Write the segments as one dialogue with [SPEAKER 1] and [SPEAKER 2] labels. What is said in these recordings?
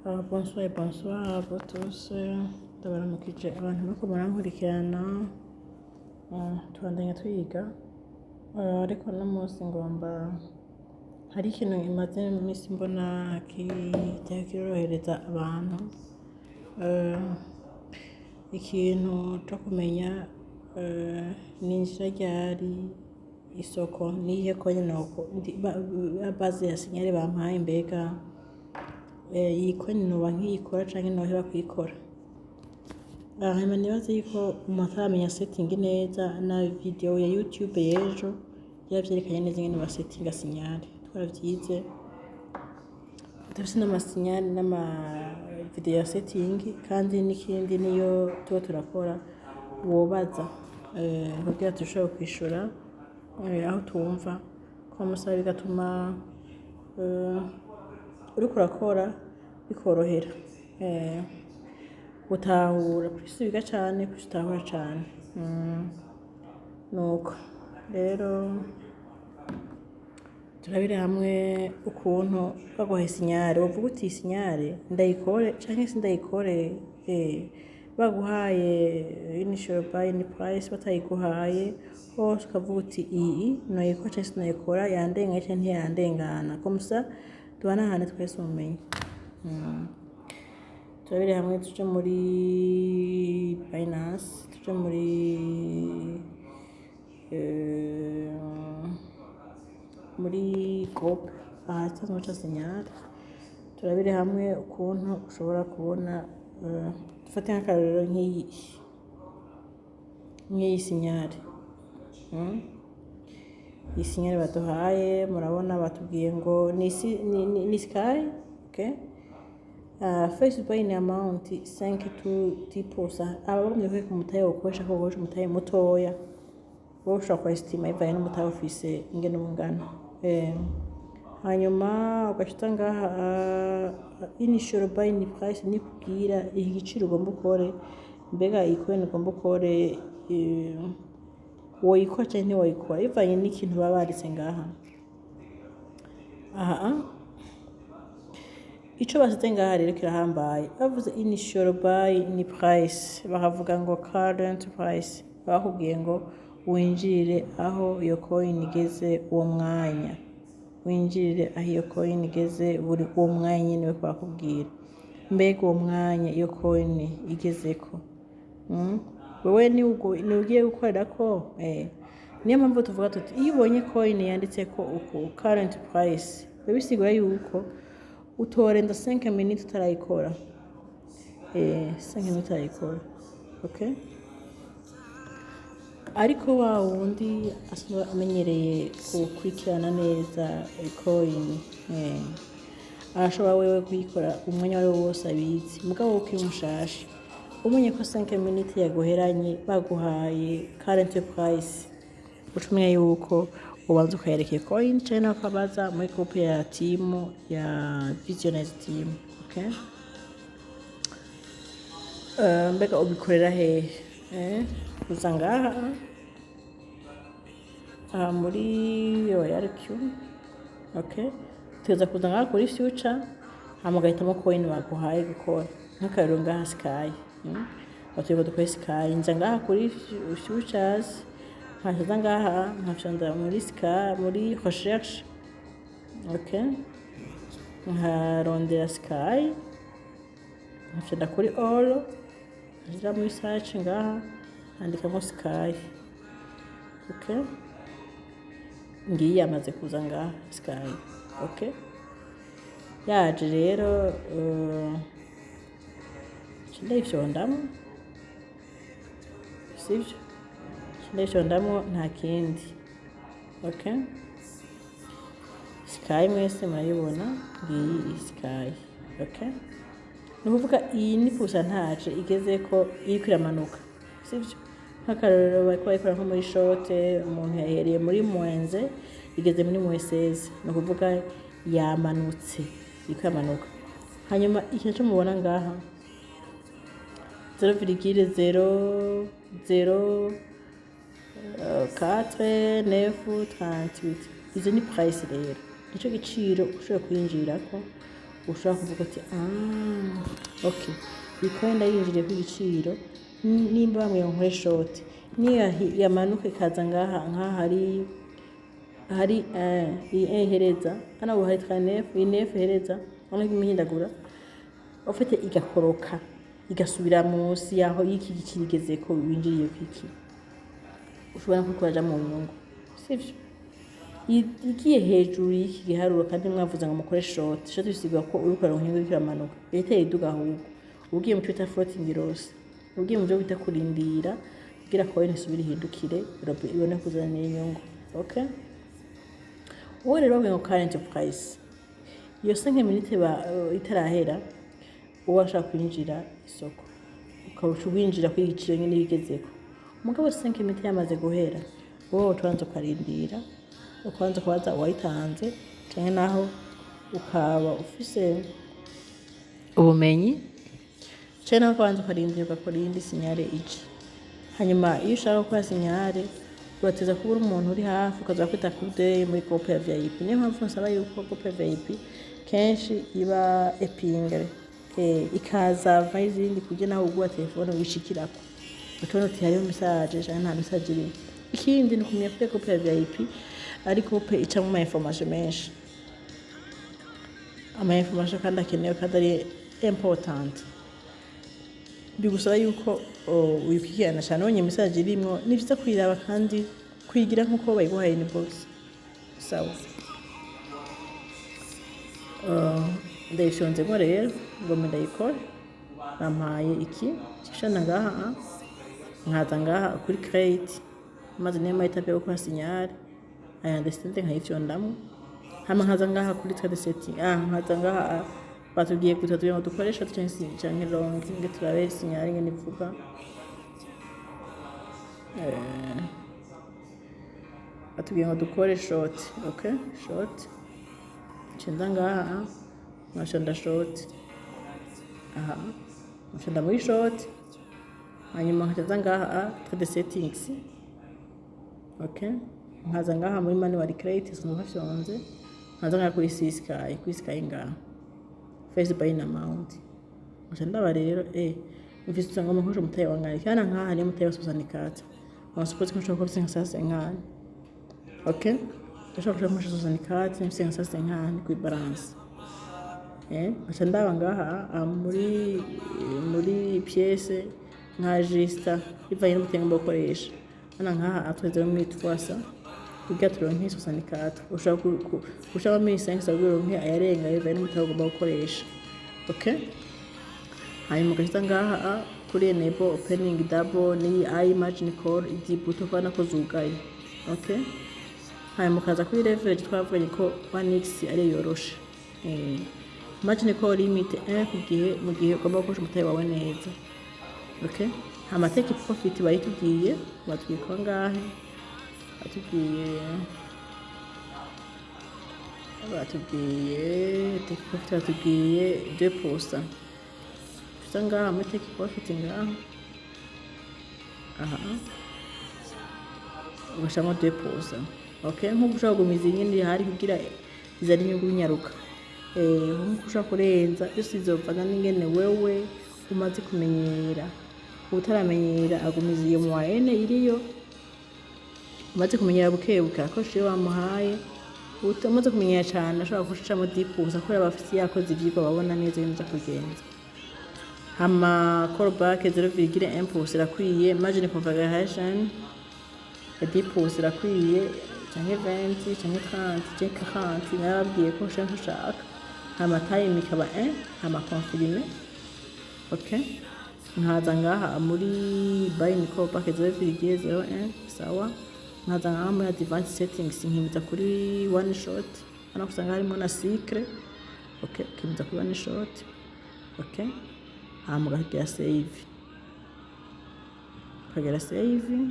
[SPEAKER 1] Bonsoir, bonsoir à vous tous. Ndabaramukije abantu bariko barankurikirana. Tubandanya twiga. Ariko uno munsi ngomba hari ikintu imaze iminsi mbona kitari kirorohereza abantu. Ikintu co kumenya ninjira ryari isoko, niyihe coin base ya signal bampaye, mbega iyi coin noba nkiyikora canke noheba kuyikora? Hanyuma nibaze yuko umuntu ataramenya setting neza, na video ya YouTube y'ejo yaravyerekanye neza ingene basetinga signal. Twaravyize, turafise n'ama signal n'ama video ya setting. Kandi n'ikindi, niyo tuba turakora, wobaza kugira dushobore kwishura aho tumva komusa, bigatuma uriko urakora bikorohera gutahura. Plus wiga cane, plus utahura cane. Nuko rero turabire hamwe ukuntu baguhaye signal wovuga uti: "Iyi signal ndayikore canke sindayikore?" Baguhaye initial buying price, batayiguhaye, hose ukavuga uti: "Iyi noyikora canke sinoyikora? Yandenganye canke ntiyandengana?" Comme ça duhanahane twese ubumenyi. Turabire hamwe, tuje muri Binance, tuje muri groupe ahasanzwe haca signal, turabire hamwe ukuntu ushobora kubona. Dufate nk'akarorero nk'iyi signal. Iyi signal baduhaye, murabona batubwiye ngo ni Sky, okay? First buying amount 5 to 10%. Aba bagumye kwereka umutahe wokoresha, ko wokoresha umutahe mutoya. Wowe ushobora kwesitima bivanye n'umutahe ufise ingene ungana. Hanyuma ugaca uza ngaha, initial buying price nikubwira igiciro ugomba ukore. Mbega iyi coin ugomba ukore, woyikora canke ntiwoyikora, bivanye n'ikintu baba banditse ngaha. Aha ico basize ngaha rero kirahambaye. Bavuze initial buying price, bakavuga ngo current price, bakubwiye ngo winjirire aho iyo coin igeze uwo mwanya, winjirire aho iyo coin igeze buri uwo mwanya nyene bariko barakubwira. Mbega uwo mwanya iyo coin igezeko, Wewe ni ugiye gukorerako. Niyo mpamvu tuvuga tuti: iyo ubonye coin yanditseko uku current price, biba bisigura yuko utorenza 5 minutes utarayikora, 5 minutes utarayikora, okay? Ariko wa wundi asanzwe amenyereye gukurikirana neza coin, arashobora wewe kuyikora umwanya wari wose abizi. Mugabo ukiri mushasha, umenye ko 5 minutes yaguheranye baguhaye current price, uca umenya yuko ubanza ukayereka coin canke nawe ukabaza muri groupe ya team ya Visionaries team, okay? Mbega ubikorera hehe? Uza ngaha aha muri Royal Q, okay? Tuza kuza ngaha kuri future, hama ugahitamo coin baguhaye gukora. Nk'akarorero ngaha Sky, Batubwiye ko dukore Sky. Nza ngaha kuri futures, nkaza ngaha nkafyonda muri Sky, muri recherche, okay? Nkarondera Sky, nkafyonda kuri all, nkashira muri search ngaha, nkandikamo Sky, okay? Ngiyi yamaze kuza ngaha Sky, okay? Yaje rero, ndayifyondamo, sivyo? Ndayifyondamo, nta kindi, okay? Sky mwese murayibona, ngiyi Sky, okay? Ni ukuvuga iyi ni pourcentage igeze ko iriko iramanuka, sivyo? Nk'akarorero, bariko bayikora nko muri short, umuntu yahereye muri moins 1, igeze muri moins 16, ni ukuvuga yamanutse, iriko iramanuka. Hanyuma ikintu co mubona ngaha, 0,0004 9 38, izo ni price rero, nico giciro ushobora kuyinjirirako. Ushobora kuvuga uti: "Ah, okay, iyi coin ndayinjiriye ku igiciro nimba bambwiye ngo nkore short, niyo yamanuka ikaza ngaha, nkaha hari iyi ihereza hano, ubu hari 39, iyi 9 ihereza hano, imihindagura ufite, igakoroka igasubira munsi yaho y'iki giciro igezeko winjiriye kwiki, ushobora no kuraja mu nyungu, sivyo?" Igiye hejuru y'iki giharuro kandi mwavuze ngo mukore short. Short bisigura ko uriko uraronka inyungu iriko iramanuka, yateye iduga. Ahubwo ugiye mu cyo bita floating loss, ugiye mu byo bita kurindira kugira coin isubire ihindukire, ibone kuzanira inyungu. Okay, wowe rero babwiye ngo current price, iyo 5 minutes itarahera, uwo ashaka kwinjira isoko, ukaba winjira kuri igiciro nyine bigezeko. Umugabo 5 minutes yamaze guhera, wowe ubanza ukarindira, ukabanza kubaza uwayitanze, canke naho ukaba ufise ubumenyi, canke naho ukabanza ukarindira ugakora iyindi signal ije. Hanyuma iyo ushaka gukora signal, urateza kuba uri umuntu uri hafi, ukaza kwita kude muri groupe ya VIP. Niyo mpamvu nsaba yuko groupe ya VIP kenshi iba épinglée, ikaza va izindi, kugira nawe ugura telefone wishikirako, utubona uti hariho message canke nta message irimo. Ikindi ni ukumenya ko groupe ya VIP ari groupe icamwo ama information menshi, ama information kandi akenewe kandi ari important. Bigusaba yuko wikwikirana cyane. Ubonye message irimwo, ni vyiza kuyiraba kandi kuyigira nk'uko bayiguhaye inbox. Sawa. Ndayifyonzemo rero ngo ndayikore. Bampaye iki kishana ngaha, nkaza ngaha kuri create, maze niyo ma étapes yo gukora signal. I understand, nkayifyondamo. Hama nkaza ngaha kuri trade setting. Nkaza ngaha, batubwiye gusa tugira ngo dukore short canke long, nge turabe signal ngene ivuga. Batubwiye ngo dukore short. Okay, short. Nca ngaha nkashonda short aha, nkashonda muri short. Hanyuma nkaca ngaha trade settings. Okay, nkaza ngaha muri manual create, nkafyonze, nkaza ngaha kuri sky, kuri sky ngaha, first buying amount. Nkaca ndaba rero, mfise usanga nkoresha umutahe wangana kana nkaha, niyo mutahe wa 64. On suppose ko nshobora kuba mfise nka 150. Okay, ndashobora kuba nkoresha 64, mfise nka 150 kuri balance. Nkaca ndaba ngaha muri pièce, nkajista bivanye n'umutahe ngomba gukoresha. Hano nkaha atweze muri 300 kugira turonke 64. Ushobora gushiramo 1500 kugira uronke ayarenga, bivanye n'umutahe ugomba gukoresha. Okay, hanyuma ugahita ngaha kuri enable opening double n'iyi i margin call, izi bouton kubona ko zugaye. Okay, hanyuma ukaza kuri leverage. Twavuganye ko 1x ariyo yoroshe. Margin call limit 1 ku gihe, mu gihe ugomba gukoresha umutahe wawe neza. Okay, hama take profit bayitubwiye, batubwiye ko ngahe batubwiye take profit, batubwiye 2%. Uca ngaha muri take profit ngaha aha, ugashiramo 2%. Okay, nk'uko ushobora kugumiza iyi ihari kugira izane inyungu binyaruka, nk'uko ushobora kurenza, byose bizovana n'ingene wewe umaze kumenyera. Utaramenyera agumiza iyo moyenne iriyo. Umaze kumenyera buke buke akoresha iyo bamuhaye. Umaze kumenyera cane ashobora gushiramo 10%, kubera aba afise yakoze ivyigwa, babona neza ibintu vyo kugenza. Hama callback 0,1% irakwiye. Margin configuration 10% irakwiye, canke 20, canke 30, canke 40, narababwiye ko ushaka ushaka. Hama time ikaba 1, hama confirme. Okay, nkaza ngaha muri buy in callback 0,01, sawa. Nkaza ngaha muri advanced settings, nkimiza kuri one shot. Hano usanga harimo na cycle. Okay, ukimiza kuri one shot. Okay, hama ukagira save, ukagira save,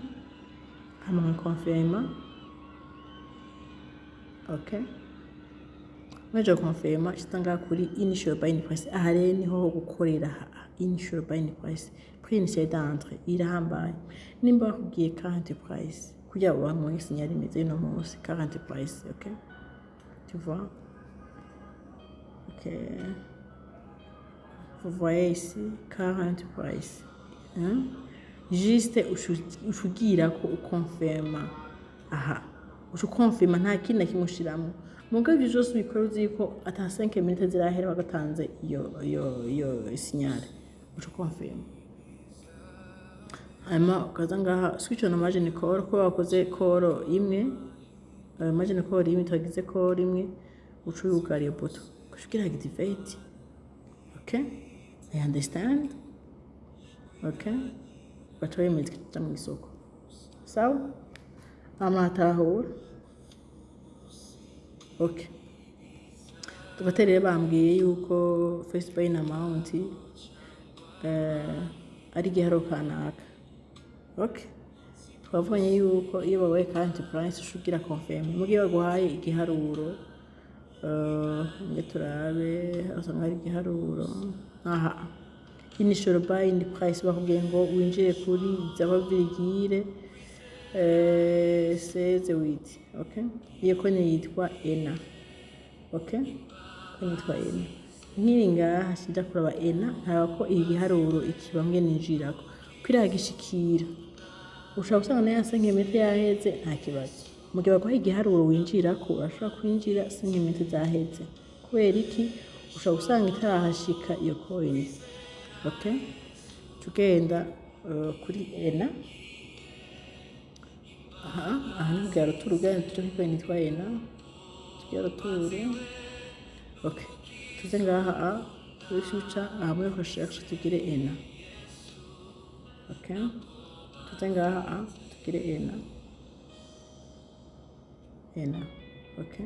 [SPEAKER 1] hama nkakonfirma. Okay, maze gukonfirma, nshitsa ngaha kuri initial buying price. Aha rero niho ho gukorera. Initial buying price, prix initial d'entrée, irahambaye. Nimba bakubwiye current price, kugira ngo bamuhe signal imeze ino munsi current price. Okay, tu vois? Ok, vous voyez ici current price, hein? Juste ushugira ko ukonfirma aha, uca ukonfirma, nta kindi na kimwe ushiramo. Mugabo ivyo vyose ubikora uzi ko ata 5 minutes zirahera bagatanze iyo signal. Uca ukonfirma, hanyuma ukaza ngaha, switch on margin call, ko wakoze call imwe, margin call imwe, twagize call imwe, uca uyugara iyo bouton, ugaca ugira activate. Okay, I understand. Okay, ugaca wemeza, ikaja mu isoko. Sawa, hama hatahura. Okay, dufate rero bambwiye yuko first buying amount ari igiharo kanaka. Okay, twavuganye yuko iyo babaye current price ushugira confirm. Mugihe baguhaye igiharuro, nge turabe, usanga ari igiharuro aha, initial buying price, bakubwiye ngo winjire kuri 0,16. Okay, iyo coin yitwa ENA. Okay, coin yitwa ENA. Nkiri ngaha sinja kuraba ENA, nkaraba ko igiharuro iki bamwe ninjirako kwiragishikira. Ushobora gusanga nayo 5 minutes yaheze, nta kibazo. Mu gihe baguha igiharuro winjirako, urashobora kwinjira 5 minutes zaheze. Kubera iki? Ushobora gusanga itarahashika iyo coin. Okay, tugenda kuri ENA aha. Aha ni bwa retour, ugenda tuje kuri coin yitwa ENA, tugira retour. Okay, tuze ngaha a kuri future, aha muri recherche tugire ENA. Okay, tuze ngaha a tugire ENA, ENA. Okay,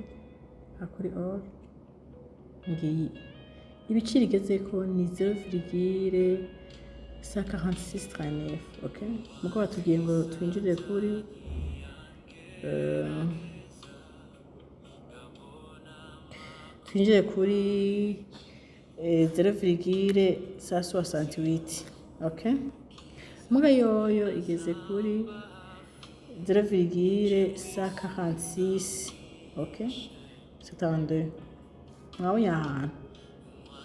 [SPEAKER 1] aha kuri all, ngiyi ibiciro igezeko ni 0,14639. Okay, muko batubwiye ngo twinjirire kuri twinjire kuri 0,168. Okay, muga yoyo igeze kuri 0,146. Okay, 72. Mwabonye ahantu,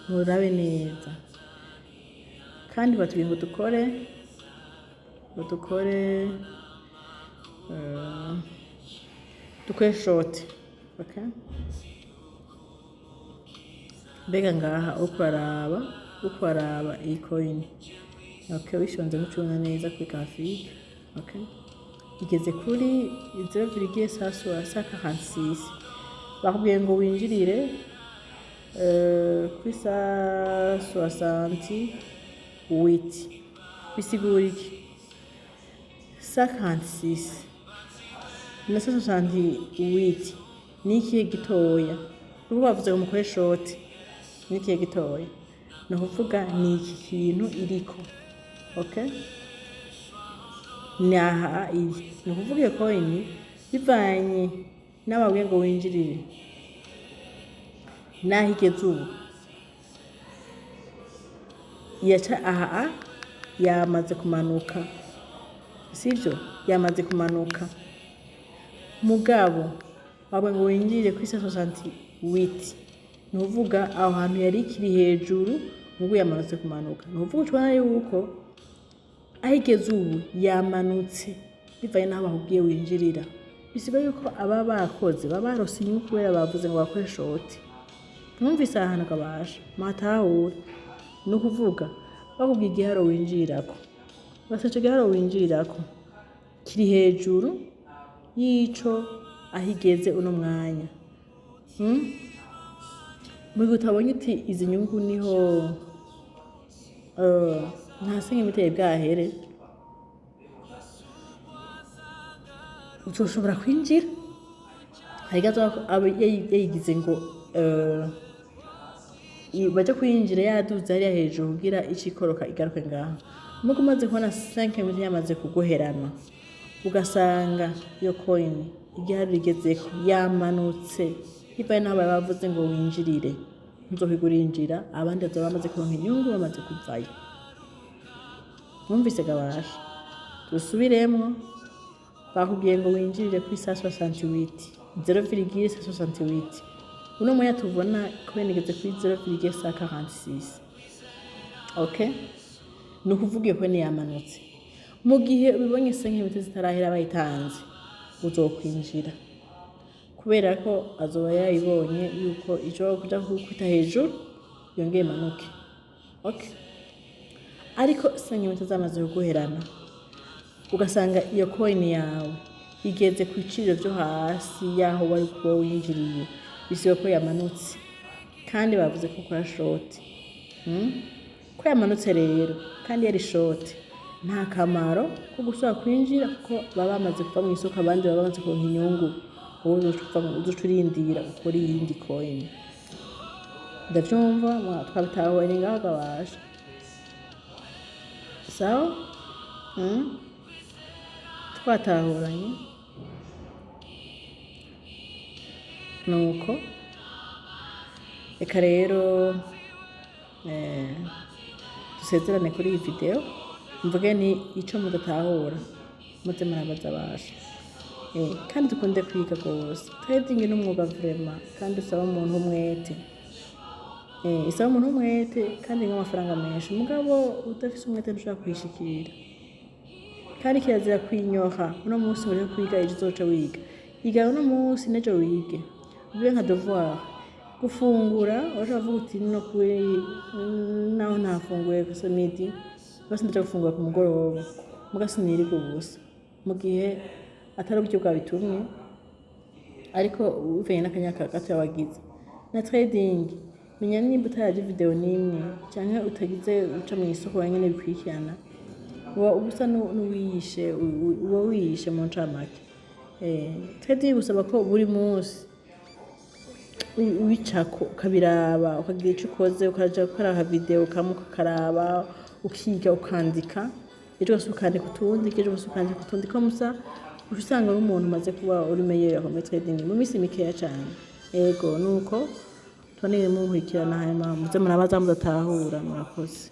[SPEAKER 1] murabe neza. Kandi batubwiye ngo dukore short. Okay, mbega ngaha uko araba iyi coin. Okay, wishonze mucubona neza kuri graphique. Okay, igeze kuri 0,146. Bakubwiye ngo winjirire kuri 168. Bisigura iki? 146 na 168 ni ikihe gitoya? Kuko bavuze ngo mukore short, ni ikihe gitoya? Ni ukuvuga ni iki kintu iriko. Okay, ni aha iri. Ni ukuvuga iyo coin, bivanye n'ababwiye ngo winjirire n'aho igeze ubu, yaca aha yamaze kumanuka, sivyo? Yamaze kumanuka, mugabo wabwe ngo winjirire kuri 168, ni ukuvuga aho hantu yari ikiri hejuru, mugu yamanutse kumanuka. Ni ukuvuga ucubona yuko aho igeze ubu yamanutse bivanye n'aho bakubwiye winjirira. Bisigaye yuko aba bakoze baba barose inyungu kubera bavuze ngo bakore short. Mwumvise aha hantu kabasha mwatahura? Ni ukuvuga bakubwiye igiharo winjirirako, basa ico giharo winjirirako kiri hejuru y'ico aho igeze uno mwanya. Mu gihe utabonye uti izi nyungu niho nta 5 minutes bwahere, uzoshobora kwinjira. Hari gato aba yayigize ngo baje kwinjira yaduze hariya hejuru kugira icikoroka igaruke ngaha. Mugo umaze kubona 5 minutes yamaze kuguherana, ugasanga iyo coin igiharuro igezeko yamanutse bivanye n'aho bari bavuze ngo winjirire, ntuzokwigwa urinjira, abandi bazoba bamaze kuronka inyungu, bamaze kuvayo. Mwumvise gabasha? Dusubiremwo: bakubwiye ngo winjirire kuri 168, 0,168. Uno mwanya tubona coin igeze kuri 0,146. Okay, ni ukuvuga iyo coin yamanutse. Mu gihe ubibonye 5 minutes zitarahera bayitanze, uzokwinjira, kubera ko azoba yayibonye yuko ishobora kuja kwita hejuru yongeye imanuke. Okay, ariko 5 minutes zamaze kuguherana, ugasanga iyo coin yawe igeze ku biciro vyo hasi yaho wari kuba winjiriye, bisiba ko yamanutse, kandi bavuze ko ukora short. Ko yamanutse rero kandi yari short, nta kamaro ko gusubira kwinjira, kuko baba bamaze kuva mu isoko, abandi baba bamaze kuronka inyungu. Wowe uzoca urindira ukore iyindi coin. Ndavyumva twabitahuye, ni ngaho gabasha. Sawa? Twatahuranye. Nuko reka rero dusezerane kuri iyi video. Mvuge ni ico mudatahura, muze murabaza basha. Kandi dukunde kwiga rwose. Trading ni umwuga vraiment, kandi usaba umuntu umwete. Isaba umuntu umwete kandi n'amafaranga menshi. Mugabo udafise umwete ntushobora kuyishikira. Kandi kirazira kwinyoha. Uno munsi uriho kwiga, ejo uzoca wiga. Iga uno munsi, n'ejo wige, bibe nka devoir. Gufungura, urashobora kuvuga uti: "No kuri naho ntafunguye gusa midi, basi ndaja gufungura ku mugoroba, muga siniriga ubusa." Mu gihe atari uburyo bwabitumye, ariko bivanye n'akanya gato wagize. Na trading, menya nimba utaravye video n'imwe canke utagize uca mw'isoko wenyene bikurikirana, uba usa n'uwiyishe, uba wiyishe mu ncamake. Trading gusaba ko buri munsi ubicako, ukabiraba, ukagira ico ukoze, ukaja gukora aka video kamwe ukakaraba, ukiga, ukandika, ejo ugasubira ukandika utundi, ejo ugasubira ukandika utundi, comme ça uca usanga uri umuntu umaze kuba uri meilleur muri trading mu minsi mikeya cane. Ego, nuko tuboneye munkurikirana, hanyuma muze murabaza mudatahura. Murakoze.